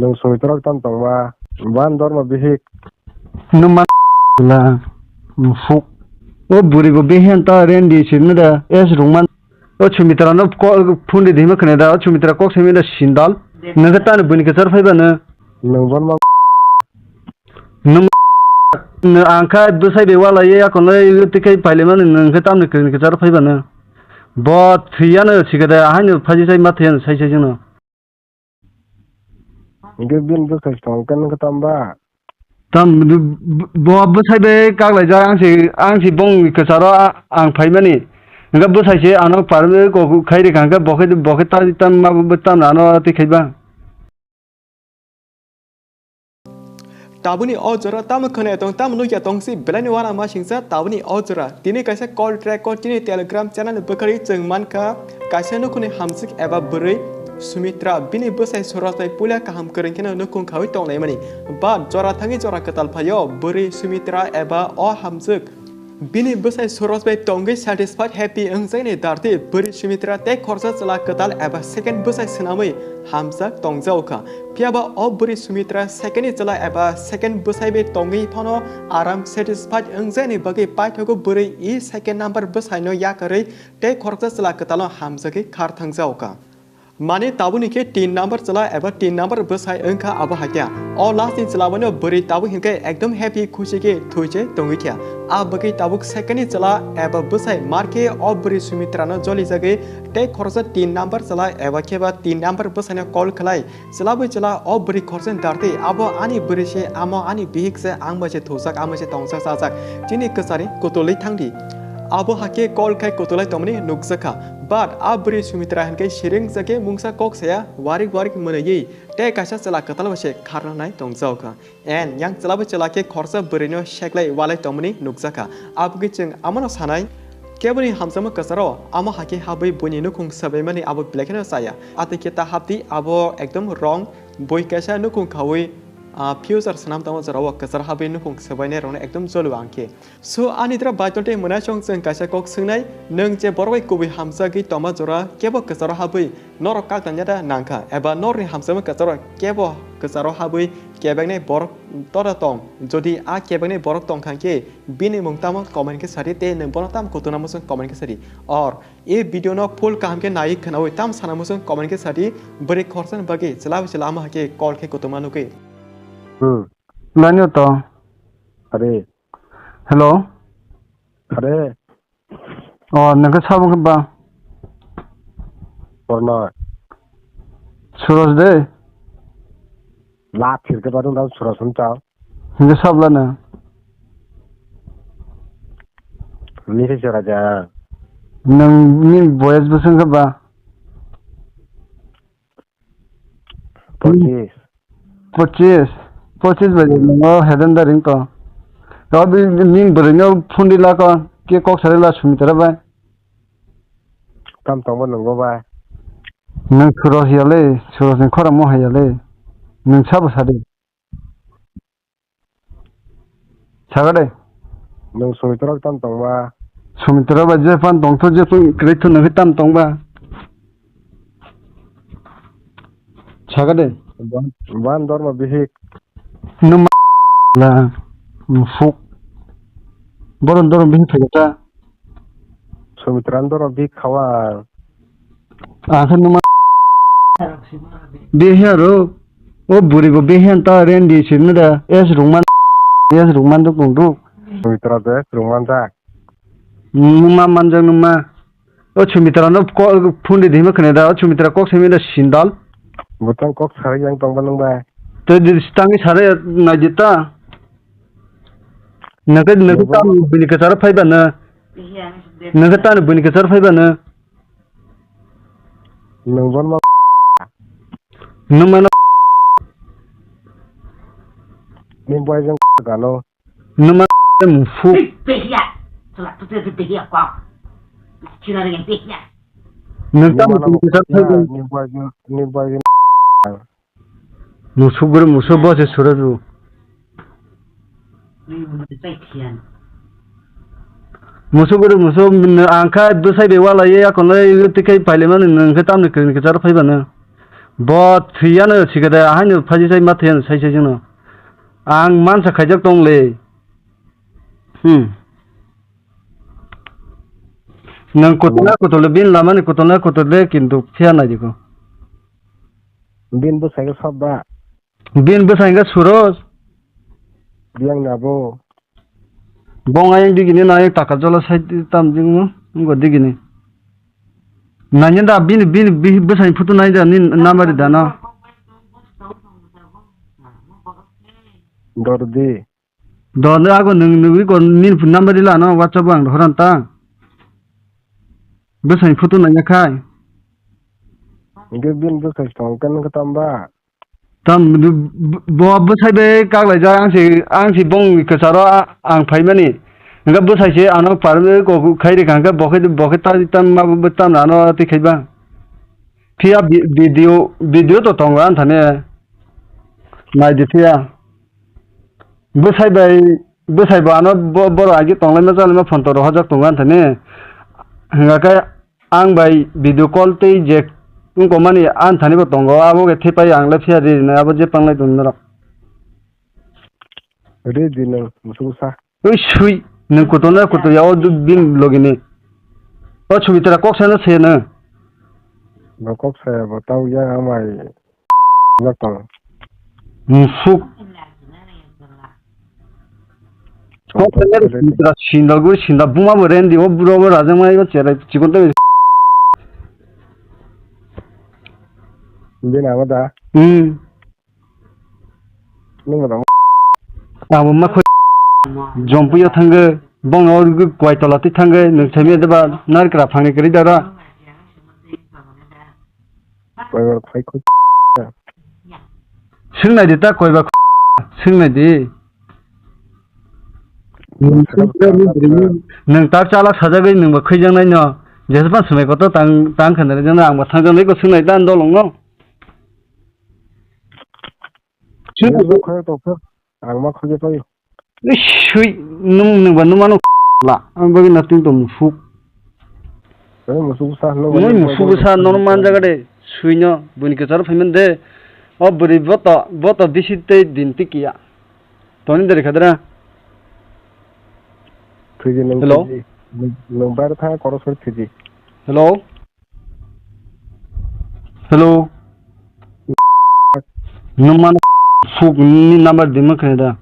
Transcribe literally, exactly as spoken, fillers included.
Nwng soi torok tam tongma. Ban dorma bihik. Nwng ma la. Mufuk. O buri bo behian ta rendi sirna da. Es rungman. O Sumitra no ko phone di dima khne da. O Sumitra kok simi da sindal. Nang ta ni buni kachar phai ba na. Nwng ban ma. Nwng ang kha bwsai bai wala ye akon le tikai paile mani nwng khe tamni kwrwini kwcharo phai bano. Bo thwiyano sikada haino phaji sai ma thwiyano sai sai jwngno. Hwnkhe bini bwsai tong khe nwng khe tamba? Tam bo bwsai bai kaklaijak ang se ang se bongni kwcharo ang phaimani. Hwnkhe bwsai se ano parwi kok khai rikha hwnkhe bo khe bo khe ta tam ma bo tam ano twi khaiba. Tabukni o jora tamo khwnaya tong, tamo nukya tong si belai ni uanama singsa tabukni o jora. Tini kaisa call track o chini Telegram channel ni bwkhari chwng mankha kaisa nukhungni hamswk eba bwrwi Sumitra bini bwsai Suraj bai puila kaham kwrwng kheno nukhung khaui tonglaimani. But jora thangwi jora kwtal phaio bwrwi Sumitra eba o hamswk. Bini bwsai Suraj bai tongwi satisfied, happy wngjakni darti bwrwi Sumitra tei khorsa chwla kwtal eba second bwsai swnamwi hamjak tongjago kha. Phiyaba o bwrwi Sumitra second ni chwla eba second bwsai bai tongwi phano aram satisfied wngjakni bagwi paithago bwrwi i second number bwsaino yakarwi tei khoroksa chwla kwtalno hamjagwi khar thangjago kha. Mani tabukni khe tin number chwla eba tin number bwsai wngkha abo hakhe. O last ni chwla bono bwrwi tabuk hinkhe ekdom happy khushi khe thwi se tongwi kha. A bagwi tabuk second ni chwla eba bwsai mar khe o bwrwi Sumitrano jolijagwi tei khoroksa tin number chwla eba khe ba tin number bwsaino call khlai. Chwla bai chwla o bwrwi khoroksa ni darti abo ani bwrwi se, amo ani bihik se, ang bai se thujak, ang bai se tongsa chajak. Chini kwchari kutulwi thangdi. Abo hakhe call khai kutulai tongmani nukjakha. But a bwrwi Sumitra hinkhe siring jagwi mungsa kok saya warik warik mwnwi tei kaisa chwla kwtal bai se kharna nai tongjago kha. And yang chwla bai chwla khe khoroksa bwrwino seklai walai tongmani nukjakha. Aboni chwng amano sanai, keboni hamjakma kwcharo amo hakhe habwi buini nukhung swbaimani abo belai kheno chaya. Atwi khe ta hapdi abo ekdom wrong, bui kaisa nukhung khaui, ah, future swnam tongma jorao kwcharo habwi nukhung swbainai rokno ekdom jolio ang khe. So, ani dra Baitol tei Mwnaisong chwng kaisa kok swngnai, nwng je borok bai kubui hamjagwi tongma jora kebo kwcharo habwi norok kak tangya da nangkha, eba norokni hamjakma kwcharo kebo kwcharo habwi kebeknai borok toda tong? Jodi a kebeknai borok tongkha khe bini mung tamo comment khe sadi tei nwng bono tamo kutung namo chwng comment khe sadi. Or e video no full kaham khe naiwi khwnaui tamo sana muchung comment khe sadi, bwrwi khoroksa ni bagwi chwla bai chwla amo hakhe call khe kutungma nugwi. Hmm. Lani o to. Are. Hello. Are. O, nang khe sabo khe ba? Korno. Suraj de? La phir khe ba dong dang Suraj hwn chao. Hingke sabla na? Ni se Suraj a. Nang ni boyes bwswng khe ba? Pochis. Pochis? Pochis bai nongo heaven da ring to. To bi ning bwrwino phone di lako, ke kok sari la Sumitara bai. Tam tongbo nongo bai. Nang Suraj ya le, Suraj ni khorang mo haya le. Nang sabo sadi. Saga de. Nung Sumitara tam tongba. Sumitara ba je pan tong to je pun kre to nang tam tongba. Saga de. Ban, ban dorma bihik. Numa la mufuk. Boron dorma bihik thagata. Sumitran dorma bihik khawa. Ang khe numa. Bihi aro. O buri bo bihi an ta rendi sirna da. Es rungman. Es rungman duk duk. Sumitra de rungman da. Numa manjak numa. O Sumitra no ko-, phone di dima khne da. O Sumitra kok simi da sindal. Butang kok sarai yang tong ba nung ba. Te di stangi sarai nai di ta. Nake, nake tam bini kachar phai ba na. Nake tam bini kachar phai ba na. Nung ban ma. Nung mana. Ni boy jeng gano. Numa mufu. Behia. Sala tu tu behia kau. Cina dengan behia. Nung tam ni bini kachar phai ba. Ni boy jeng, ni boy jeng. Musu guru musu bo se sura du. Musu guru musu ang kha bwsai de wala ye akon le tikai paile mani nung khe tam ni kachar phai ba na. Bo thwiyano sikade, ahaino phaji sai ma thwiyano sai sai jwngno. Ang mansa khaijak tong le. Hmm. Nang kotona kotole bin lamani kotona kotole kintu phiya nai diko. Bin bwsai khe sop ba? Bin bwsai khe suros. Biyang na bo? Bong ayang digini na ayang taka jola sai tam jingmo ngo digini. Nanya da bini, bini, bini bwsai photo nai da ni number da na. Dor di. Dor di ago nung, nung ko nini number di la no WhatsApp ang horan ta. Bwsai photo nanya khai. Hingke bini bwsai tong kan ka tamba. Tam bo, bo bwsai bai kaglai ja ang si, ang si bong kwcharo a-, ang phaimani. Hingke bwsai se ano par ko khai ri kangke bo khe, bo khe ta, tam ma bo tam ano ti khai ba. Phiya vi-, video, video to tongo anthane. Nai di phiya. Bwsai bai, bwsai bo ano bo-, borok agi tonglaima chalaima phone to rohorjak tongo anthane. Hingkha khe ang bai video call tei je wngkokmani anthani bo tongo, abo khe thepai ang le phiya ri rinai abo je panglai tong norok. Ri di nwng musugo sa. Ui sui, nwng kutung na kutung ya o du-, bini logi ni. O Sumitra kok sana se nwng. Bo kok saya bo tau ya amai. Musuk. Kok sana Sumitra sindal guri sindal buma bo rendi o buro bo rajang mai o cherai chikon to. Bini abo da. Hmm. Nung rang. Abo ma khoi. Jompuyo thangwi, bongno kwai tola twi thangwi, nung saimanya deba, narikra phangni kwrwi dara. Koi bar khai khoi. Swngnai di ta koi ba khoi. Swngnai di. Nung ta chala sajagwi nungba khwijaknai no. Jesa pan swmai koto tang, tang khandari jana ang ba thangjaknai ko swngnai ta dolong no. Nungba khoi toksa, ang ma khoi payo. Sui, nung, nung ba nung mano la, ang bagi nating to musuk. Eh, musuk sa, nung mano musuk sa, nung man jaga de, sui no, buni ke charo phaimande. O buri boto, boto bisi te din tikiya. Toni dari khadra. Hello? Nung bar tha koro sor thiji. Hello? Hello. Nung mano suk ni number di ma khe da.